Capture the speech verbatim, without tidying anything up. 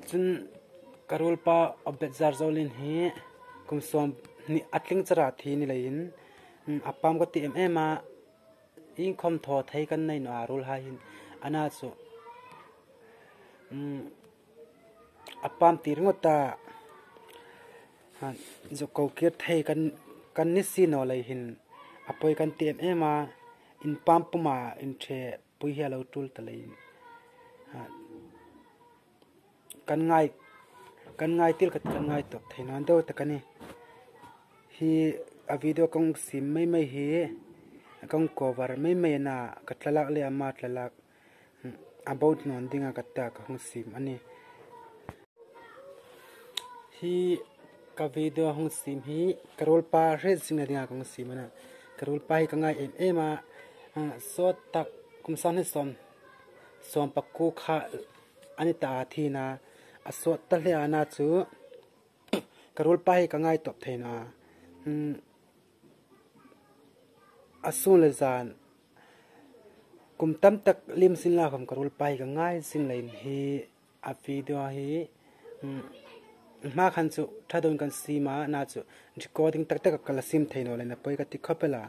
Chun ka ruolpa Obed Zarzolien hi kum sawm hni a tling chara thi ni leiin, mm, a pam ka ti em em a, iengkhom thaw thei kan nei naw a ruolhai hin. Ana chu, mm, a pam ti ringawt a, a, zuk ko kir thei kan, kan ni si naw lei hin a poi kan ti em em a, in pam puma in ṭhe pui hi a lo tul ta leiin, a, kan ngai, kan ngai til ka, kan ngai tawp thei naw deu tak a nih. Hi a video kan siem mei mei hi, kan cover mei mei a na, ka thlalak le ama thlalak, hmm, a bo nawn dinga ka ta ka hung siem a nih. Hi ka video hung siem hi ka ruolpa hriet zingna dinga ka hung siem a na. Ka ruolpa hi ka ngai em em a, a, sawt tak kum sang hni sawm, sawm pakuo kha a ni ta a thina, a sawt ta hle a na chu ka ruolpa hi ka ngai tawp thei naw a. Hmm, a sun le zan kum tam tak liem zing la khom ka ruolpa hi ka ngai zing leiin hi a video hi, mm, hma khan chu ṭha deuin kan siem a, na chu recording tak tak ka la siem thei naw leiin a poi ka ti khawp el a.